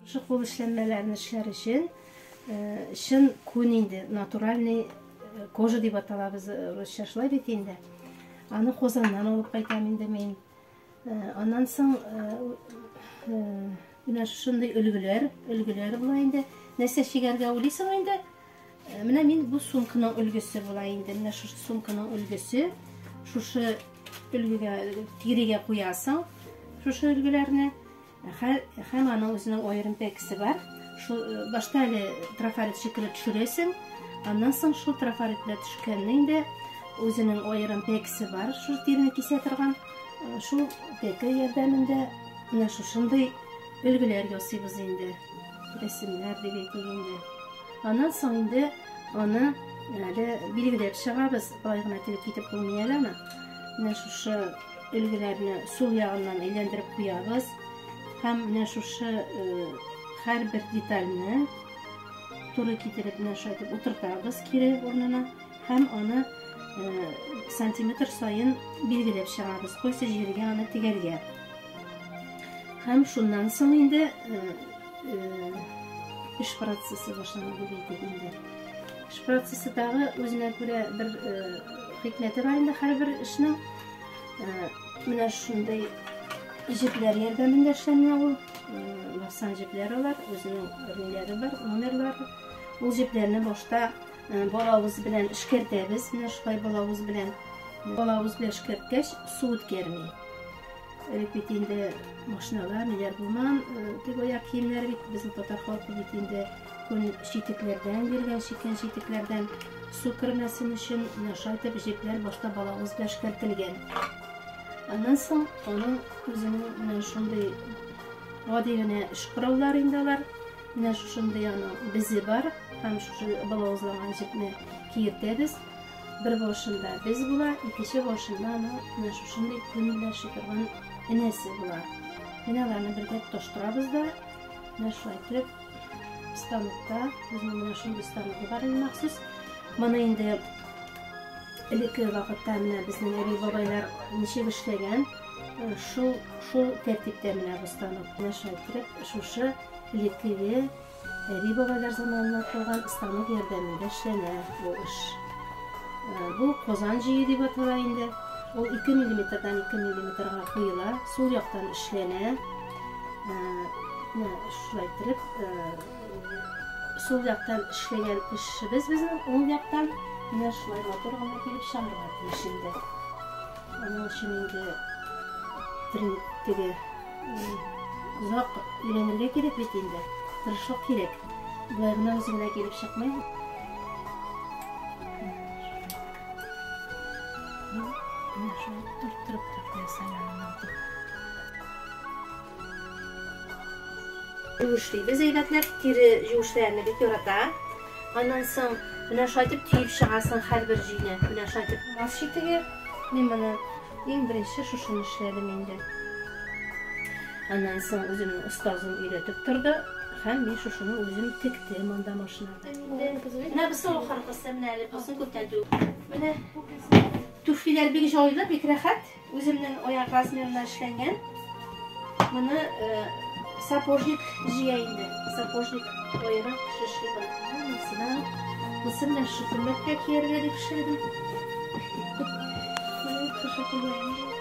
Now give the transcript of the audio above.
Шушы кул эшләнмәләрен эшләр өчен чын күн инде, натуральный кожа дип аталабыз русча, шулай бит инде. Аны Казаннан алып кайтам инде мин. Аннан соң менә шушындый өлгеләр, өлгеләр була инде. Нәрсә чигәргә уйлыйсың инде? Менә мин бу сумканың өлгесе була инде. Менә шушы сумканың өлгесе. Шушы өлгегә, тирегә куясың шушы өлгеләрне. Һәм аның үзенең аерым пәкесе бар. Шул башта әле трафарет шикелле төшерәсең. Аннан соң шул трафарет белән төшкәнне инде үзенең аерым пәкесе бар, шул тирене кисә торган. Шул пәке ярдәмендә менә шушындый өлгеләр ясыйбыз инде. Рәсемнәр дип әйтик инде. Аннан соң инде аны әле билгеләп чыгабыз. Болай гына тегеп китеп булмый әле аны. Менә шушы өлгеләрне сул ягыннан әйләндереп куябыз. Һәм менә шушы һәрбер детальне туры китереп менә шулай итеп утыртабыз кире урынына һәм аны сантиметр саен билгеләп чыгабыз, кайсы җиргә аны тегәргә. Һәм шуннан соң инде эш процессы башлана дип әйтик инде. Эш процессы тагы үзенә күрә бер хикмәте бар инде һәрбер эшнең. Менә шундый җепләр ярдәмендә эшләнә ул. Лавсан җепләр алар, үзенең ниләре бар, номерлары. Ул җепләрне башта балавыз белән эшкәртәбез, менә шулай балавыз белән. Балавыз белән эшкәрткәч, су үткәрми. Элек бит инде машиналар, ниләр булмаган, тик аяк киемнәре бит безнең татар халкы бит инде күн читекләрдән йөргән, чиккән читекләрдән су кермәсен өчен менә шулай итеп җепләр башта балавыз белән эшкәртелгән. Аннан соң аның үзенең менә шундый гади генә эш кораллары инде алар. Менә шушындый аның бизе бар һәм шушы балавызланган җепне киертәбез. Бер башында без була, икенче башында аның менә шушындый күн белән эшли торган энәсе була. Менә аларны бергә тоташтырабыз да, менә шулай итеп станокта, безнең менә шундый станогы бар инде махсус. Моны инде элекке вакытта менә безнең әби-бабайлар ничек эшләгән, шул шул тәртиптә менә бу станок. Менә шулай итеп шушы элеккеге Әби-бабайлар заманыннан калган станок ярдәмендә эшләнә бу эш. Бу Казан җөе дип атала инде. Ул 2 миллиметрдан 2 миллиметрга куела, сул яктан эшләнә. Менә шулай иттереп, сул яктан эшләгән эшебез безнең уң яктан менә шулай матур гына килеп чыгарга тиеш инде. Аның өчен инде теге озак өйрәнергә кирәк бит инде. Тырышлык кирәк. Болай гына үзе генә килеп чыкмый. Менә шулай торттырып та куясың янына. Юешлибез әйбәтләп, тире юешләрне бик ярата. Аннан соң менә шулай итеп төеп чыгасың һәрбер җөйне. Менә шулай итеп мас читеге. Мин моны иң беренче шушыны эшләдем инде. Аннан соң үземнең остазым өйрәтеп торды һәм мин шушыны үзем тектем анда машинада. Менә бусы ахыргысы, менә әле бусын күптән түгел. Менә туфлиләр бик җайлы, бик рәхәт. Үземнең аяк размерына эшләнгән. Моны сапожник җыя инде. Сапожник аерым кеше эшли моны. Монысына, монысы менә шушы күлмәккә кияргә дип эшләдем. Шушы күлмәк.